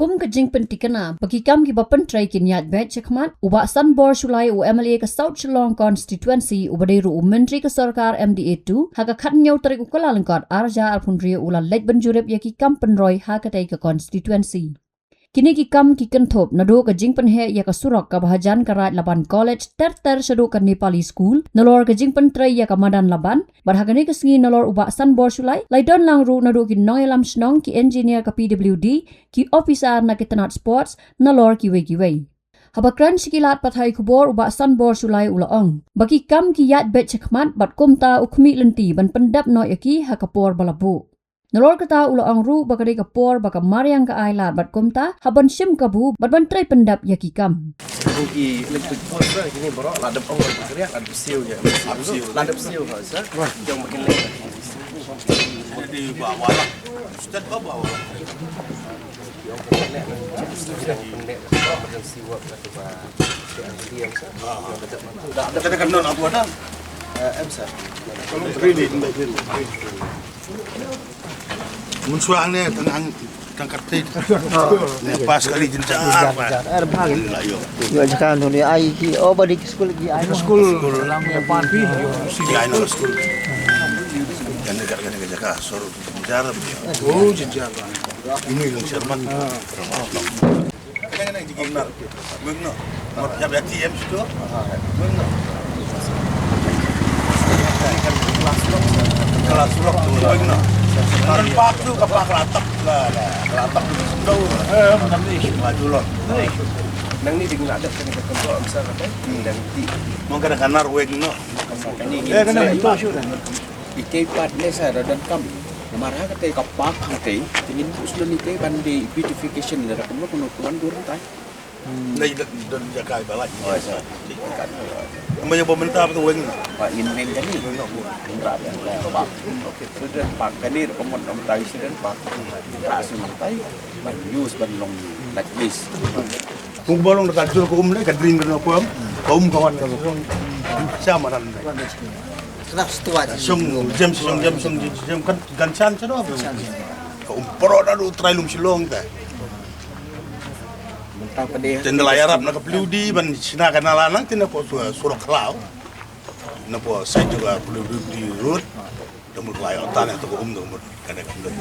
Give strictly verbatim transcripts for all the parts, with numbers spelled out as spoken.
Kum ka jingpyntikna ba ki kam kiba pyntrei kin ïaid beit shakhmat, u Bah Sanbor Shullai, u M L A ka South Shillong Constituency, uba dei ruh u Myntri ka Sorkar M D A two, ha ka khathynñiew tarik u Kyllalyngkot arhajar arphew hynriew, u la leit ban jurip ïa ki kam pynroi ha katei ka constituency. Kine ki kam ki kynthup naduh ka jingpynheh ïa ka surok kaba hajan ka Raid Laban College ter ter shaduh ka Nepali School, nalor ka jingpyntrei ïa ka madan Laban, bad ha kane ka sngi nalor u Bah Sanbor Shullai, la don lang ruh naduh ki nongïalam shnong, ki engineer ka P W D, ki officer na ki tnat sports, nalor kiwei kiwei. Haba kren sha ki lad pathai khubor, u Bah Sanbor Shullai u la ong ba ki kam ki ïaid beit shakhmat bad kumta u khmih lynti ban pyndep noh ïa ki ha ka por ba la buh. Nalor kata u la ong ruh ba ka dei ka por ba ka mariang ka ai lad bad kumta hap ban shim kabu bad ban trei pyndep ïa ki kam. Ki electric post, kine baroh la dep ong, la dep siew ïa, la dep siew, la dep siew ha, sa. Jong ma kine. Jadi ba wala. Ustad ba ba wala. Emergency work kata ba. Kata kan non aku ada. Eh, em, sir. Mun shuwa ne tang ang, tang kat ti. Ne pas kali jynjar. Ar bhag. Alhamdulillah, yo. Yo, jaka nu ni ai ki, oh, ba di school ki ai. School. School. Lam ya pan pi. Ki ai na school. Kan dekat kan jaka sor jynjar. Oh, jynjar. Ini yang chairman. Kena kena jigim nar. Weng no. Mot jab ya T M situ. Weng no. Kelas lok tu, weng no. Kan pak tu, ka pak latak la, la, latak tu sendau. Eh, macam ni. Maju lo. Nang ni ding ada kena ketentu amsa kata. Nang ti. Mong kena kanar weng no. Kena ni. Eh, kena itu sudah. Ike pat ne sa da dan kam. Namar ha kata ka pak ha kata. Tingin us lo ni ke ban di beautification da kam lo kono tuan dur tai. Nai da, da jakai balai. Oh, sa. Kan. Amba ya ba mynta ba tu weng. Ba ngin weng kan ni. Weng nak buat. Indra ya. Ba. Okey. Sudah pak kan ni rekomend om tai sudah pak. Indra sudah tai. Ban use ban long like this. Kung ba long da ka jur ka um le ka dring ka no pom. Ka um ka wan ka long. Sama ran. Kena setua je. Sung jem sung jem sung jem kan kan chan chano. Ka um pro da du trai lum Shillong ta. Mentang pada. Tendela yarap na ka P W D ban sina ka nala nang tina po su- surok klau. Na po sai juga P W D road. Temul klau tan ya tu ka um tu. Kan ka um tu.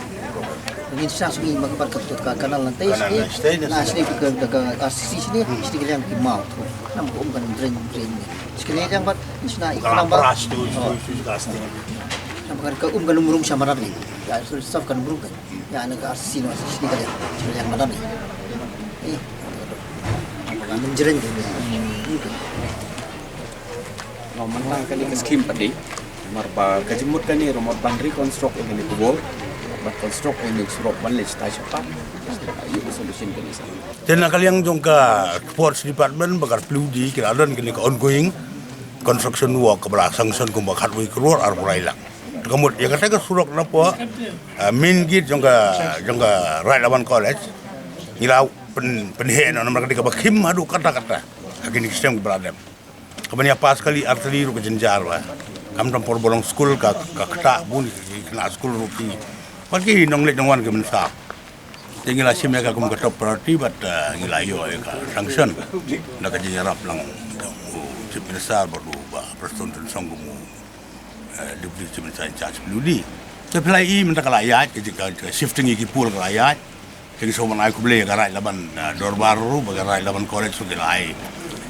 Ngin sa sini mak pat ka ka kanal nanti. Kanal sini. Nanti sini. Na sini ke ke ke R C C sini, sini ke yang ki mau tu. Nam ka um kan drain drain. Sekali yang pat sini ikut Bukan nambah. Peras tu, tu, tu, tu, tu, tu. Nam kan ka um kan umrung sama ni. Ya, so staff kan umrung kan. Ya, anak ka R C C no, sini ke yang, sini yang mana ni? Eh, apa kan menjering kan. Lo mentang kali ka skim padi. Mar ba ka jimut kani ruh mut ban reconstruct ïa kani ka wall. Ban construct ïa kani ka surok ban leh stai shapat. Ïa ka solution kani sa. Te na ka liang jong ka Sports Department ba ka P W D ki la don kani ka ongoing construction work kaba la sanction kumba khatwei klur arphew lai lak. Te ka mut ïa kata ka surok na pdeng, ah, main gate jong ka, jong ka Raid Laban College. Ngi la pyn, pynheh noh namar kata kaba khim haduh katta katta. Ha kini ki stem kaba la dep. Ka ban ïa pass kali artylli ruh ka jynjar ba. Kam tam por ba long skul ka, ka kata bun ki khynnah skul ruh ki. Wat ki nongleit nongwan ki mynsaw. Te ngi la shim ïa ka kum ka top priority bad, eh, ngi la ïoh ïa ka sanction. Da ka jingïarap lang jong u Chief Minister bad u Bah Prestone Tynsong kum u, eh, Deputy Chief Minister in charge P W D. Te phi la i mynta ka la ïaid ka jing ka, ka shifting ïa ki pole ka la ïaid. Te ngi sngewbha ban ai khublei ïa ka Raid Laban, eh, Dorbar ruh, ba ka Raid Laban College ruh ki la ai.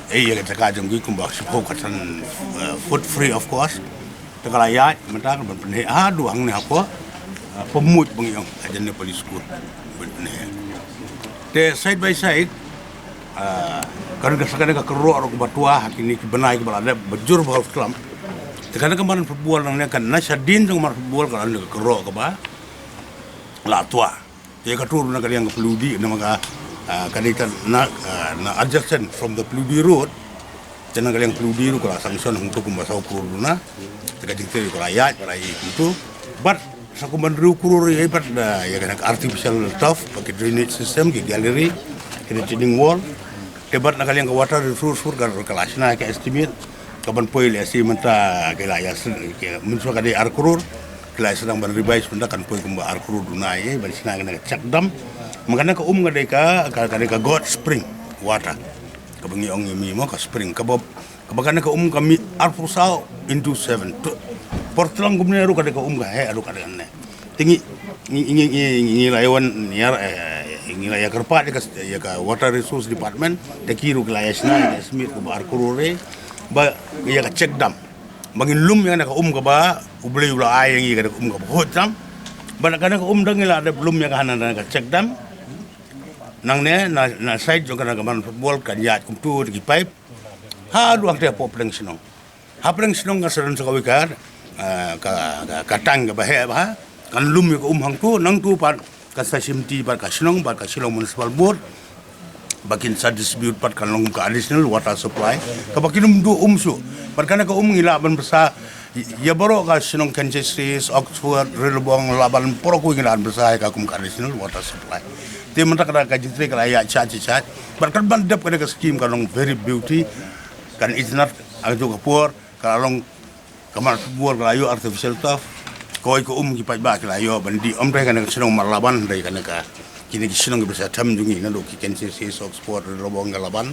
Eh, ïa ka jaka jong ki kumba shiphew khatsan, eh, foot free of cost. Te ka la ïaid mynta ka ban pynheh haduh hangne hapoh, eh, Pamut ba ngi ong, hajan Nepali School. Ban pynheh. Te side by side, eh, ka don ka sa kane ka kyrroh ruh kaba twa ha kine ki bnai kiba la dep ba jur ba hau sklam. Te kane ka madan football nangne kan na shadien jong ka madan football ka don ka kyrroh kaba la twa. Te ka tur na ka liang ka P W D na ka, ah, ka dei ta na, ah, na adjacent from the P W D road. Te na ka liang P W D road ka la sanction hangto kumba saw klur duna. Te ka jingtei ka la ïaid ka la ïaid hangto. But sa kumba hynriew klur ïa bad da ïa ka artificial turf, ba ki drainage system, ki gallery, ki retaining wall. Te bad na ka liang ka water resource board ka, ka la shna ka estimate. Ka ban poi lehse mynta ki la ïa sdang, ki mynshuwa ka dei ar klur, ki la ïa sdang ban revise mynta kan poi kumba ar klur duna ïa ban shna kane ka check dam. Ma kane ka um ka dei ka, ka, ka dei ka God spring water. Kaba ngi ong ïa mi mo ka spring. Kaba, kaba kane ka um ka mih arphew saw into seven. Tu, por tlang kumne ruh ka dei ka um ka heh ruh ka dei kane. Te ngi, ngi, ngi, ngi, ngi la ïa wan ïa, eh, ngi la ïa kyrpad ïa ka, ïa ka Water Resource Department. Te ki ruh ki la ïa shna ïa ka estimate kaba ar klur re. Ba ïa ka check dam. Ba ngin lum ïa kane ka um kaba U Blei u la ai ïa ngi, kane ka um kaba hoi tam. Ba na kane ka um dang ngi la dep lum ïa ka hana na ka check dam. Nangne na, na side jong kane ka man football kan ïaid kumtu da ki pipe. Haduh hangte hapoh pdeng shnong. Ha pdeng shnong kan sa don sa kawei ka, ah, ka, ka, ka tank kaba heh bha. Kan lum ïa ka um hangtu, nangtu pat kan sa shimti bad ka shnong, bad ka Shillong Municipal Board. Ba kin sa distribute pat kan long ka additional water supply. Kaba kin ym duh um shuh. Bad kane ka um ngi lah ban bsa ïa baroh ka shnong Kensassis, Oxford, Rilbong, Laban, baroh kawei ngi lah ban bsa ïa ka kum ka additional water supply. Te mynta ka, ka jingtrei ka la ïaid shai shai. Bad kan ban dep kane ka scheme ka long very beauty. Kan itynnad ha kajuh ka por. Ka la long ka mat football ka la ïoh artificial turf. Kawei ka um ki paidbah ki la ïoh ban dih, ym dei kane ka shnong Marlaban, dei kane ka, kine ki shnong kiba sa them jong ngi naduh ki Kensassis, Oxford, Rilbong, ka Laban.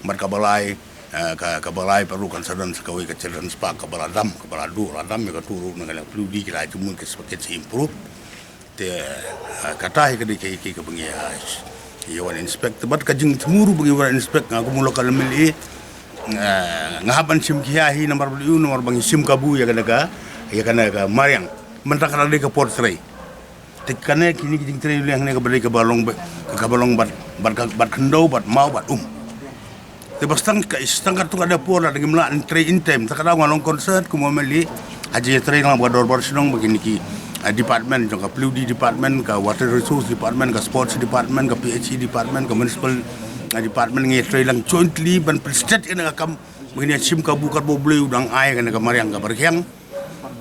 Bad kaba lai, eh, ka, kaba lai pat ruh kan sa don sa kawei ka children's park kaba la dam, kaba la duh la dam ïa katu ruh na kane ka Paliudi ki la jumut ki sa, ki sa improve. Te, ah, kata hi ka dei ki, ki, kiba ngi, ah, ïa wan inspect. Te bad ka jingthmu ruh ba ngi wan inspect, nga kum u local M L A, ah, nga hap ban shim khia hi namar ba lei u, namar ba ngi shim kabu ïa kane ka, ïa kane ka mariang. Mynta ka dei ka por trei. Te kane kine ki jingtrei leng ne kaba dei kaba long ba, kaba long bad, bad, bad khyndew, bad maw, bad um. Te ba stang ka, stang katto katne por lada ngim lah ban trei in time. Te ka daw nga long concern kum u M L A. Hajrong trei lang bad ka dorbar shnong bad kine ki, ah, department jong ka Paliudi department, ka water resource department, ka sports department, ka P H E department, ka municipal, ah, department, ngi trei lang jointly ban pynstet ïa kane ka kam. Ba ngin ïa shim kabu katba U Blei u dang ai kane ka mariang kaba rkhiang.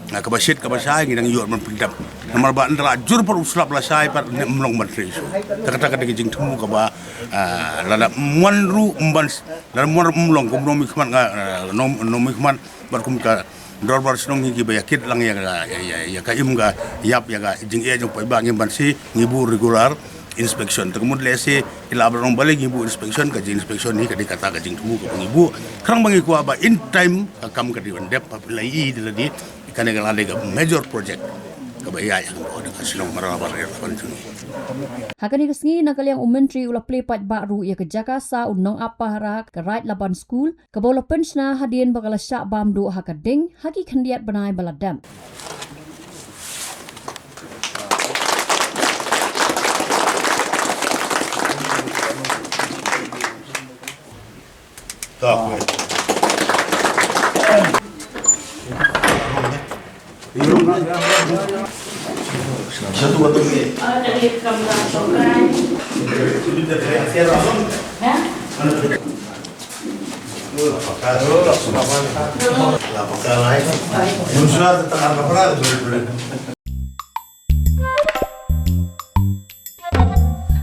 Ah, kaba shit kaba shai ngi dang ïoh ban pyndap. Namar ba ynda la jur pat u slap la shai pat ne ym long ban trei shuh. Te kata ka dei ka jingthmu kaba, ah, lada ym wan ruh ym ban, lada ym wan ruh ym long kum u nongmihkhmat nga, ah, nong, nongmihkhmat bad kum ka dorbar shnong ngi kiba ïa kit lang ïa ka, ïa, ïa, ïa ka im ka ïap ïa ka jingeh jong paidbah, ngim banse, ngi buh regular inspection. Te ka mut lehse ki lah ban ong balei ngi buh inspection, ka jing inspection hi ka dei kata ka jingthmu kaba ngi buh. Khnang ba ngi kwah ba in time ka kam ka dei ban dep, ba phi la ïohi da lade kane ka la dei ka major project kaba ïaid hangne ha ka shnong Marlaban, Marlaban jong ngi. Ha kane ka sngi na ka liang u Myntri u la plie paidbah ruh ïa ka jaka sah u nongap pahara ka Raid Laban School, kaba u la pynshna hadien ba ka la shah bam duh ha ka ding ha ki khyndiat bnai ba la dep.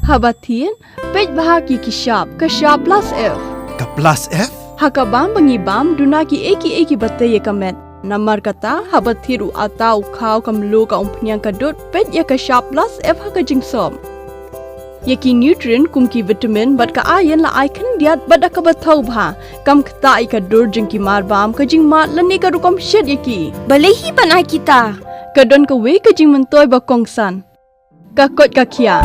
Haba thied, peit bha ki ki shap, ka shap plus F. Ka plus F? Ha ka bam ba ngi bam, duna kiei kiei kiba tei ïa ka met. Namar kata, haba thied u atta, u khaw, ka mluh, ka umphniang, ka dud, peit ïa ka shap plus F ha ka jingsop. Ïa ki nutrient kum ki vitamin bad ka iron la ai khyndiat bad da kaba thaw bha. Kam ktah ïa ka dur jong ki mar bam, ka jingmad lane ka rukom shet ïa ki. Balei hi ban ai kita? Ka don kawei ka jingmyntoi ba kongsan. Ka koit ka khiah.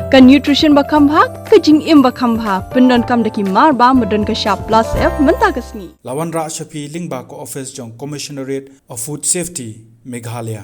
Ka nutrition ba kham bha, ka jingim ba kham bha. Pyndonkam da ki mar bam ba don ka shap plus F mynta ka sngi. La wanrah sha phi lyngba ka office jong Commissionerate of Food Safety, Meghalaya.